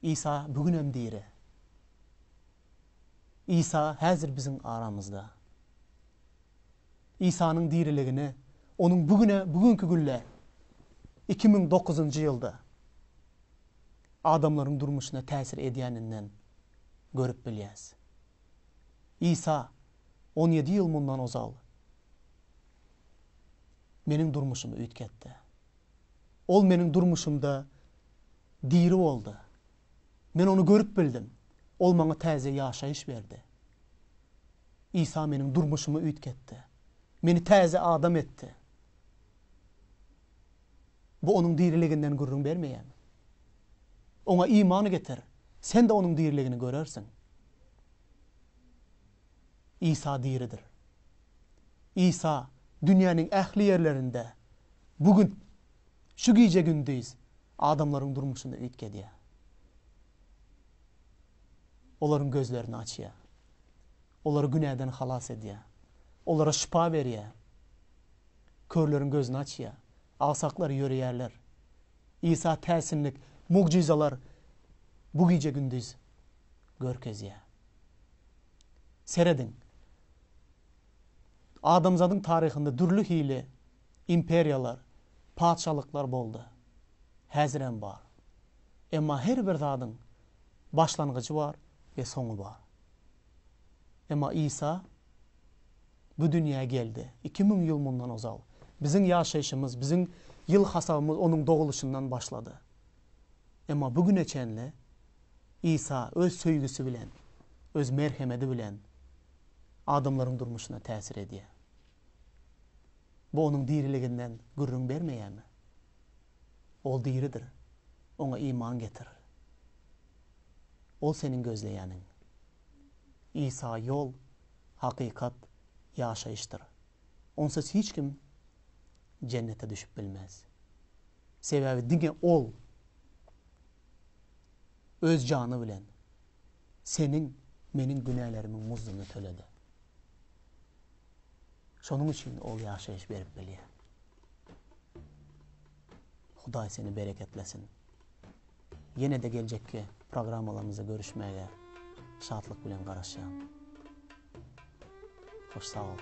Isa bu günem diri. Isa häzir biziň aramyzda. Isanyň diriligini Onuň bu güne, bu günki günde, 2009-njy ýylda adamlaryň durmuşyna täsir edýäninden görüp bilýäs. Isa 17 ýyl mundan ozal meniň durmuşymy üýtgetdi. Ol meniň durmuşymda diri boldy. Men ony görüp bildim. Ol maňa täze ýaşaýyş berdi. Isa meniň durmuşymy üýtgetdi. Meni täze adam etdi. Bu onuň diriliginden gürrüň bermeýärmi? Oňa iman getir, sen-de onuň diriligini görersiň. Isa diridir. Isa dünýäniň ähli ýerlerinde bu gün, şu gije-gündiz adamlaryň durmuşyny üýtgedýär. Olaryň gözlerini açýar. Olary günäden halas edýär. Olara şypa berýär. Körleriň gözüni açýar. Agsaklar ýöreýärler. Isa täsinlik, mugjyzalar bu gije-gündiz görkezýär. Serediň, adamzadyň taryhynda dürli hili imperiýalar, patyşalyklar boldy. Häzirem bar. Emma her bir zadyň başlangyjy bar we soňy bar. Emma Isa bu dünýä geldi, 2000 ýyl mundan ozal. Biziň ýaşaýşymyz, biziň ýyl hasabymyz Onuň dogulyşyndan başlady. Emma bu güne çenli Isa öz söýgüsi bilen, öz merhemedi bilen adamlaryň durmuşyna täsir edýär. Bu Onuň diriliginden gürrüň bermeýärmi? Ol diridir. Oňa iman getir. Ol seniň gözleýäniň. Isa ýol, hakykat, ýaşaýyşdyr. Onsuz hiç kim jennete düşüp bilmez. Sebäbi diňe Ol Öz jany bilen seniň, meniň günälerimiň muzduny töledi. Şonuň üçin Ol ýaşaýyş berip bilýär. Hudaý seni bereketlesin. Ýene-de geljekki programmalarymyzda görüşmäge şatlyk bilen garaşýan. Hoş sag bol.